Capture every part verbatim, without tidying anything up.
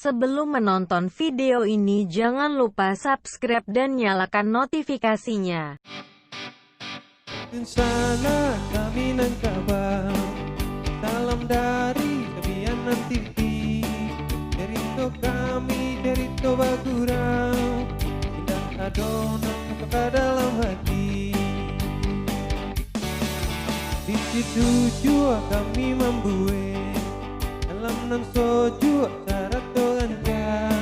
Sebelum menonton video ini, jangan lupa subscribe dan nyalakan notifikasinya. Salam kami nan kaba, salam dari Sabianan T V. Cerito kami, cerito bagurau, indak ado nan ka dalam hati. Di situ jua kami mambuek alam nan sojuak sarato rancak,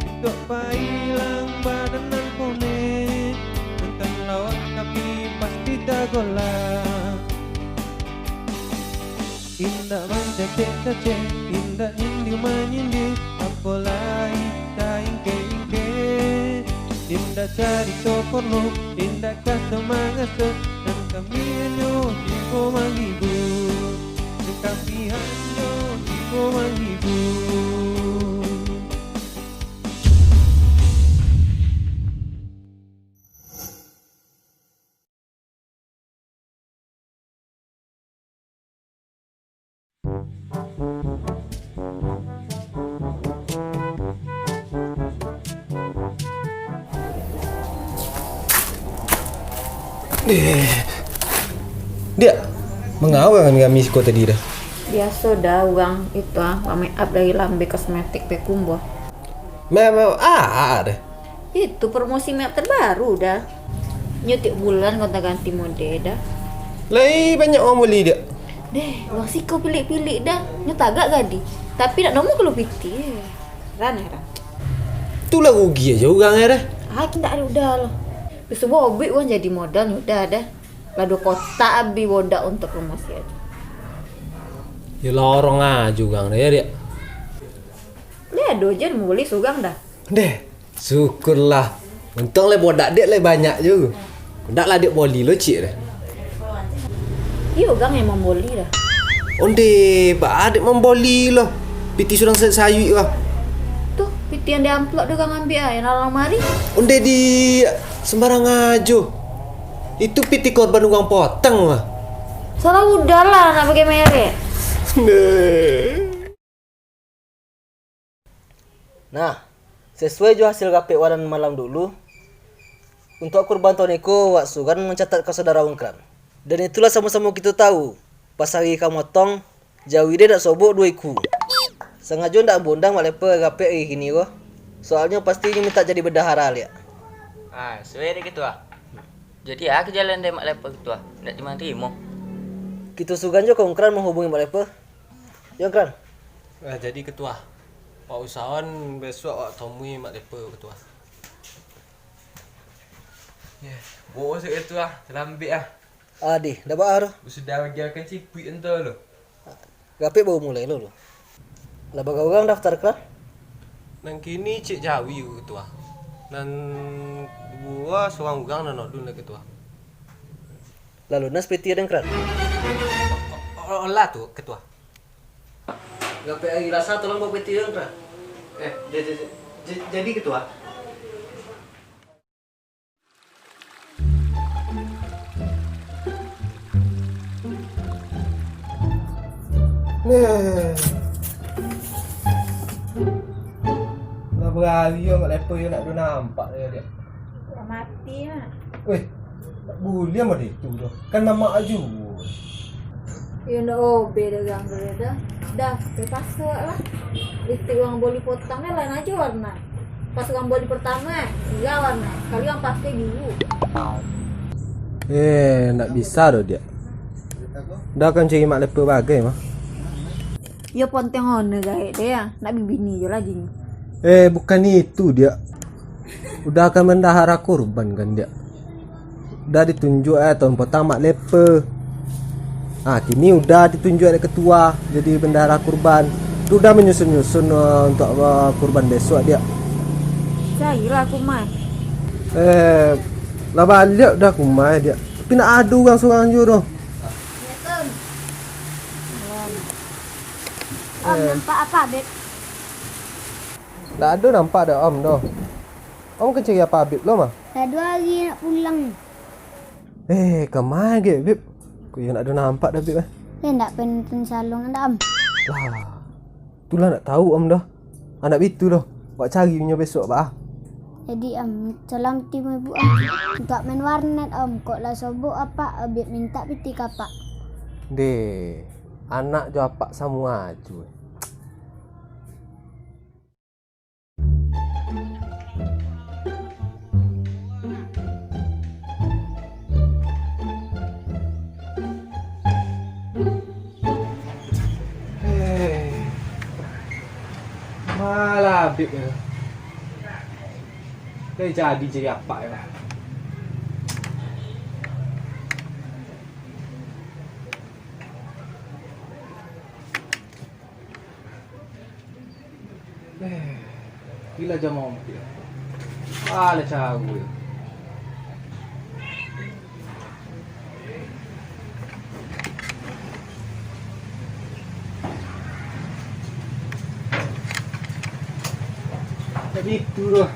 untuak pailang badan nan konek, nonton lawak tapi pasti tagolak. Indak mancacek-cacek, indak nyindir-manyindir, apo lai taingkek-ingkek. Indak carito porno, indak kaso-mangaso, nan kami hanyo tibo manghibur, nan kami hanyo tibo manghibur. Eh, Diak, manga urang kami siko tadi dah? Biaso dah urang itu ah, make up dari Lambe Kosmetik Payakumbuah. Make up, ah, ah, dah. Itu promosi make up terbaru dah. Nyo tiok bulan gonta-ganti mode dah. Lai banyak urang boli, Diak? Deh, urang siko pilik-pilik dah. Nyo tagak gadih. Tapi nak namo kalau pitih. Heran, heran. Tu lah rugi aja urang, eh, dah. Ah, indak ado udah lah. Bisubuah obuik urang jadi modal, udah dah. Lah duo kotak abih bodak untuak promosi aja. Yo lorong aja urang dah, ya, Diak? Lai ado je mamboli surang dah. Deh, syukurlah. Untuang lai bodak dek lai banyak ju. Ndak lah dek boli lo cik deh. Iyo, urang yang mamboli dah. Onde, baa dek mamboli lo. Pitih surang sayuik-sayuik lah. Tu, pitih yang di amplop tu urang ambiak ah, yang dalam lamari. Onde di sembarang ajo. Itu pitih korban urang potang lah. Salah udah lah nak pakai merek. Deh. Nah, sasuai jo hasil rapek waran malam dulu, untuak kurban taun iko, wak Sugan mancatat ka saudara Ungkran. Dan itulah samo-samo kito tahu, pas ari ka motong, jawi dek dak sobok duo iku. Sangajo ndak ambo undang Mak Leper rapek ari kini ko, soalnyo pasti inyo mintak jadi bendahara liak. Ah, suai dek Ketua. Jadi, ah, kajalan dek Mak Leper Ketua, ndak tarimo-tarimo. Kito Sugan jo ka Ungkran manghubungi Mak Leper. Yo, Kran. Ah, jadi, Ketua, Pak usahawan bisuak awak tomui Mak Leper, Ketua. Yo, bos, Ketua, talambek ah. Adih, ndak baa doh. Sudah bagiakan cipuik ento lo. Rapek baru mulai lo, lo. Lah bara urang daftar, Kran? Nan kini cek jawi, Ketua. Nan duo surang urang nan odun lah, Ketua. Lalu, nan sapiti ado, Kran? O-, o-, olah tu, Ketua. Rapek ari lasa, tolong bawa peti dulu, Kran. Eh, ja-, ja-, ja-, ja-, jadi, Ketua. Neh. Lah, barari yo Mak Leper yo ndak ado nampak yo, Diak. Lah mati, Mak. Weh, ndak buliah mode itu doh. Kan mamak juo. Yo ndak obeh dagang tu dah. Dah, terpakso lah. Lipstik urang boli potang kan lain ajo warna. Pas urang boli pertamo, sirah warna. Sakali urang pakai biru. Eh, ndak bisa doh, Diak. Dah kan cari Mak Leper bagai mah. Yo ponteng ono gaek deh, nak bibini jo lah jinyo. Eh, bukan itu, Diak. Udah akan mandahara kurban kan, Diak? Udah ditunjuk, eh, taun potang Mak Leper. Ah, kini udah ditunjuk dek ketua jadi bendahara kurban. Tu udah manyusun-nyusun, eh, untuk, eh, kurban besok, Diak. Carilah aku, Mai. Eh, lah baliak dah aku, Mai, Diak. Tapi ndak ado urang surang juo doh. Om, eh, nampak apa, Beb? Ndak ado nampak dek Om doh. Om ka cari Apa Abib lo mah? Lah duo hari nak pulang. Eh, kama ge, Bib? Kok iyo ndak ado nampak doh, Bib, eh? Eh, ndak pai nonton salon ndak, Om? Lah, itulah ndak tahu Om doh. Anak bitu doh, wak cari nyo besok, Pak, ah. Jadi, Am, salam ti mabuk, Am. Untuak main warnet, Am. Kok lah sobok, Apak, Abib mintak pitih ka Apak. Deh, anak jo apak samo ajo. Eh, malah Abib yo. Dah jadi, jadi apak yo. Eh, gila jam ompik. Ah, lah caru yo. Tapi itu doh.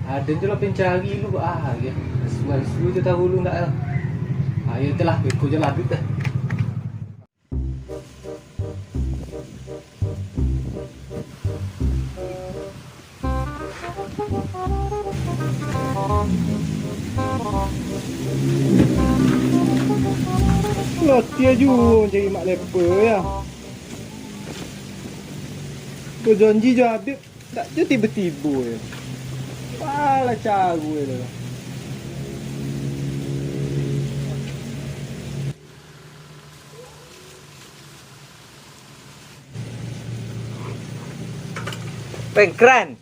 Aden tu lah pencari lu, ah, yo. Suan-suan tu tahu lu ndak, yo. Ayo tu lah, beko je lah, duit dah. Latiah juo mancari Mak Leper, yo. Bajanji jo Abib, ndak jo tibo-tibo, yo. Alah, caru, yo. Pengkran.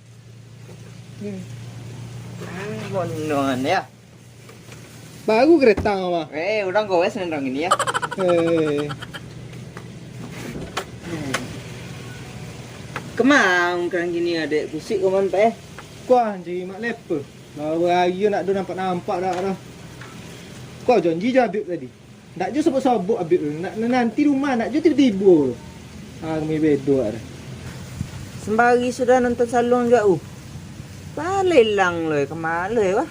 Ah, bonon, yo. Baru kereta, Mak. Eh, urang gowes nan urang ini, yo. Eh. Kama urang kini, Dek? Pusik ko man, Pak, eh? Kuah, mancari Mak Leper. Bara hari yo ndak ado nampak-nampak dak doh. Kuah, janji jo Abib tadi. Ndak jo sobok-sobok Abib tu. Ndak, nanti rumah, ndak jo tibo-tibo. Ah, kami bedo dah. Sambari sudah nonton saluang jauh. Lah ilang lo, kama lo, wah.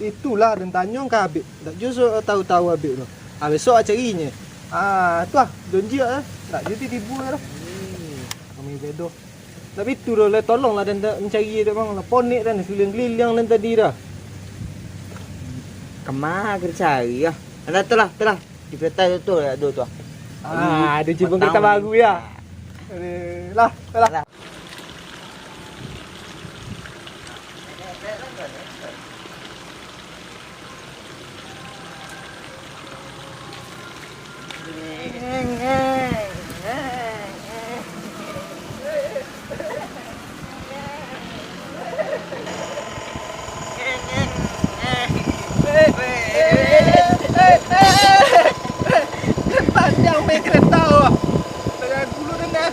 Itulah, den tanyo ka Abib. Ndak jo so-, tahu-tahu Abib tu. Ah, besok ah carinyo. Ah, tu ah, janji ah. Ndak jo tibo-tibo dah. Hmm. Kami bedo. Tapi tu doh, lai tolonglah den mancari dek bang. Lah ponek den, keliling-keliling den tadi dah. Kama ka dicari ah. Alah, tu lah, tu lah. Di kereta tu, tu, ado tu ah. Ah, ado cibung kereta baru yo. Eh, lah, lah. Lah. Panjang main kereta, wah. Dengan gulu dengar.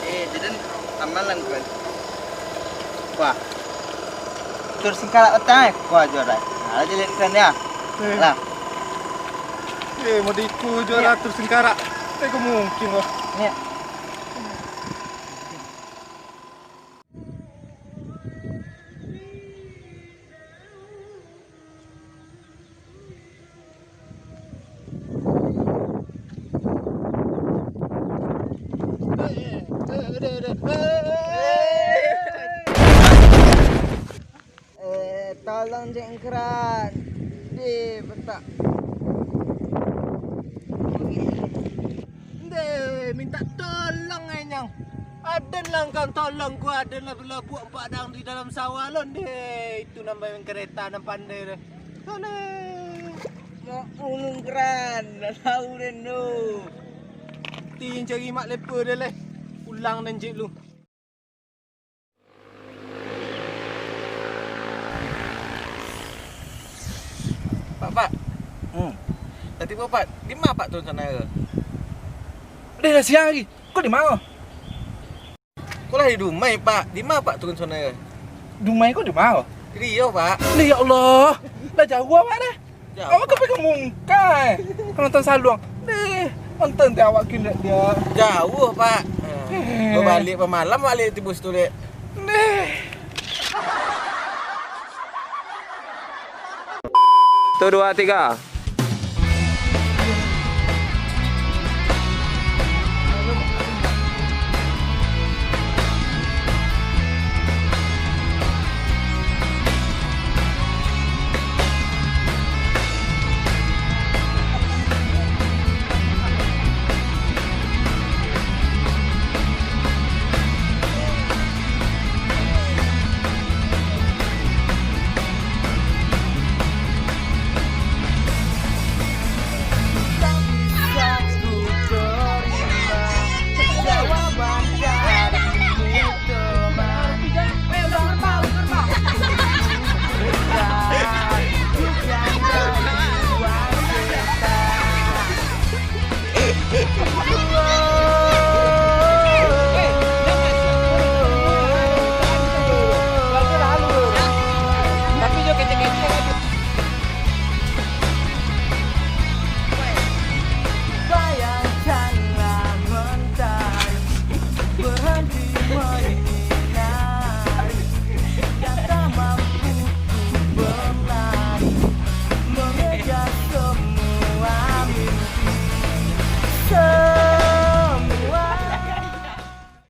Eh, jadi aman lah, kan? Wah. Tur singkarak petang, eh. Wah, juara. Nah, aja lihat keren ya. Eh. Lah. Eh, mau diiku juara tur singkarak. Eh, kok mungkin, wah. Ni. Eh, tolong cengkeran. Di petak. Ndeh, minta tolong, eh, nyang. Aden lah kang tolong ku, aden lah balabuak padang di dalam sawah lo, ndeh. Itu nan main kereta nan pandai deh. Sana. Mak ulun keran, dah tahu den tu. Ti cari mak lepa deh leh. Pulang nan cik lu. Pak, Pak. Hmm. Tadi Pak, Pak, di ma Pak turun sana ke? Deh, dah siang lagi. Kau di ma? Kau lah di rumah, Pak. Di ma Pak turun sana ke? Rumah kau di ma? Di Rio, Pak. Deh, ya Allah. Lah jauh awak dah. Jauh. Awak kan pegang mungkai. Kalau nonton saluang. Deh, nonton teh awak kilat dia. Jauh, Pak. Eh. Kau balik pamalam, balik tibo situ, dek. Deh. Satu, dua, tiga.